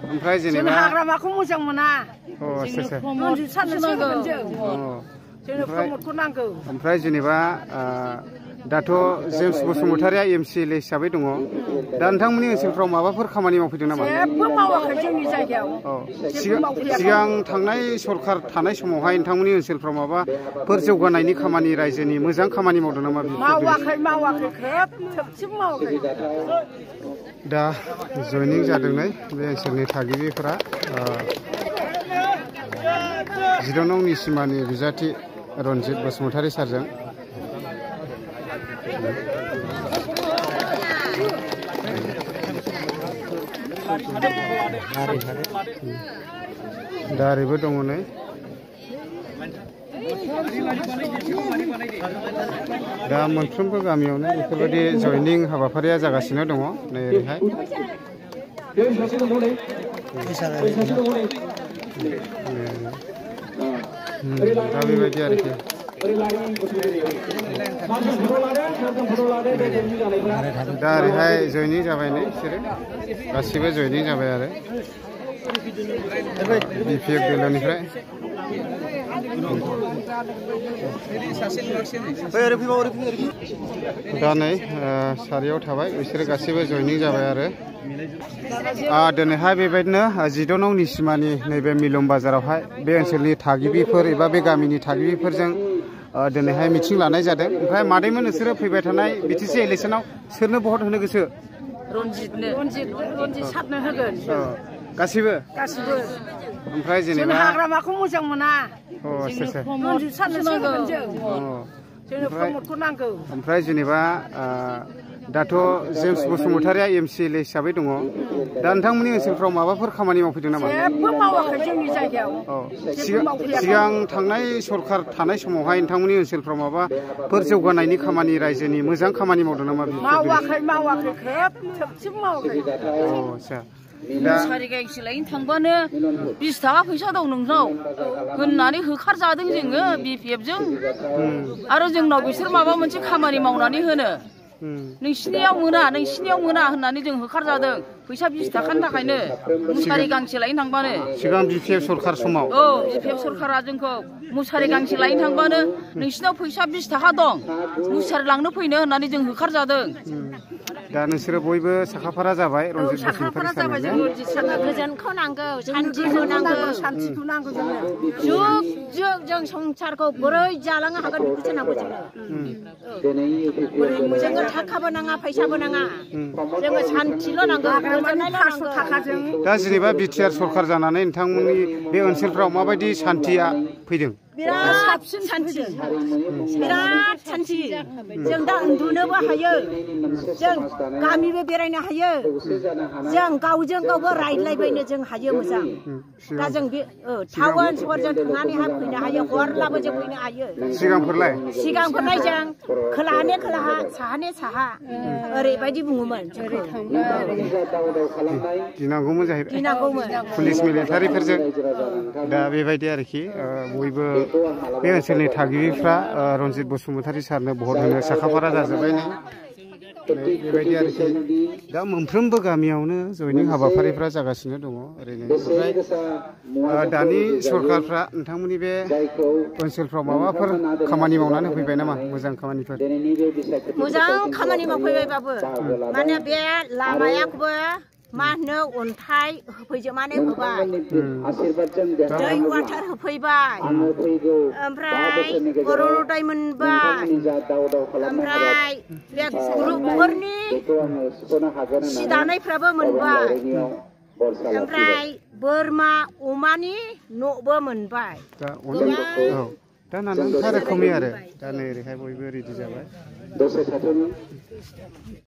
ओमफ्राय जेनेबा हाग्रामाखौ मोजां मोना रनजित साननोसो होगोन जों जोंनो प्रमदखौ नांगौ। ओमफ्राय जेनेबा दाथ' जेम्स बसुमतारिया MCLA हिसाबै दङ। दा नोंथांमोननि ओनसोलफ्राव माबाफोर खामानि मावफैदों नामा? जेबो मावाखै जोंनि जायगायाव। सिगां थांनाय सरखार थानाय समावहाय नोंथांमोननि ओनसोलफ्राव माबाफोर जौगानायनि खामानि रायजोनि मोजां खामानि मावदों नामा? मावाखै थोबसेबो मावाखै। दा जयनिं जादोंनै बे ओनसोलनि थागिबिफोरा 12 नंनि सिमानि बिजाथि रनजित बसुमतारि सारजों दा ओरैबो दङ नै दा मोनफ्रोमबो गामियावनो बेफोरबायदि जयनिं हाबाफारिया जागासिनो दङ नै ओरैहाय दा बेबायदि आरोखि दा ओरैहाय जयनिं जाबाय नै बिसोरो गासिबो जयनिं जाबाय आरो BPF दोलोनिफ्राय दा नै सारियाव थाबाय बिसोरो गासिबो जयनिं जाबाय आरो दिनैहाय बेबायदिनो 12 नंनि सिमानि नैबे मिलम बाजारावहाय बे ओनसोलनि थागिबिफोर एबा बे गामिनि थागिबिफोरजों दिनैहाय मिथिं लानाय जादों। ओमफ्राय मादैमोन नोंसोरो फैबाय थानाय BTC इलेक्सनाव सोरनो भट होनो गोसो? रनजित सारनो होगोन गासिबो। ओमफ्राय जेनेबा हाग्रामाखौ मोजां मोना रनजित सारनोसो होगोन जों जोंनो प्रमदखौ नांगौ। ओमफ्राय जेनेबा दाथ' जेम्स बसुमतारिया MCLA हिसाबै दङ। दा नोंथांमोननि ओनसोलफ्राव माबाफोर खामानि मावफैदों नामा? जेबो मावाखै जोंनि जायगायाव। सिगां थांनाय सरखार थानाय समावहाय नोंथांमोननि ओनसोलफ्राव माबाफोर जौगानायनि खामानि रायजोनि मोजां खामानि मावदों नामा? मावाखै थोबसेबो मावाखै। मुसारि गांसे लायनो थांबानो 20 थाखा फैसा दं नोंनाव होननानै होखारजादों जोङो BPF-जों। आरो जोंनाव बिसोर माबा मोनसे खामानि मावनानै होनो नोंसिनियाव मोना होननानै जों होखारजादों फैसा 20 थाखानि थाखायनो मुसारि गांसे लायनो थांबानो। सिगां BPF सरखार समाव BPF सरखारा जोंखौ मुसारि गांसे लायनो थांबानो नोंसिनाव फैसा 20 थाखा दं मुसारि लांनो फैनो होननानै जों होखारजादों। दा नोंसोरो बयबो साखाफारा जाबाय रनजित बसुमतारि सारनो। गोजोनखौ नांगौ, सान्थिखौ नांगौ जोंनो। जुग जों संसारखौ बोरै जालांनो हागोन बेखौसो नांगौ जोंनो। जोङो थाखाबो नाङा फैसाबो नाङा जोङो सान्थिल' नांगौ। दा जेनेबा BTR सरखार जानानै नोंथांमोननि बे ओनसोलफ्राव माबायदि सान्थिया फैदों? बिराद साबसिन सान्थि, बिराद सान्थि। जों दा उन्दुनोबो हायो, जों गामिबो बेरायनो हायो, जों गावजों गावबो रायज्लायबायनो जों हायो मोजां। दा जों बे टाउन सहरजों थांनानैहाय फैनो हायो, हरब्लाबो जों फैनो हायो। सिगांफोरलाय जों खोलाहाने खोलाहा साहाने साहा ओरैबायदि बुङोमोन। गिनांगौमोन जाहैबाय पुलिस मिलिटारिफोरजों। दा बेबायदि आरोखि बयबो बे ओनसोलनि थागिबिफ्रा रनजित बसुमतारि सारनो भट होनो साखाफारा जाजोब्बाय नै बेबायदि आरोखि। दा मोनफ्रोमबो गामियावनो जयनिं हाबाफारिफ्रा जागासिनो दङ ओरैनो। ओमफ्राय दानि सरखारफ्रा नोंथांमोननि बे ओनसोलफ्राव माबाफोर खामानि मावनानै होफैबाय नामा? मोजां खामानिफोर? मोजां खामानि मावफैबायबाबो माने बे लामायाखौबो मा होनो अन्थाइ होफैजोबनानै होबाय, दै वाटार होफैबाय, ओमफ्राय अरुनदय मोनबाय, ओमफ्राय बे ग्रुपफोरनि सि दानायफ्राबो मोनबाय, ओमफ्राय बोरमा अमानि न'बो मोनबाय। दा नानानथा रोखोमनि आरो दा नै ओरैहाय बयबो रेडि जाबाय।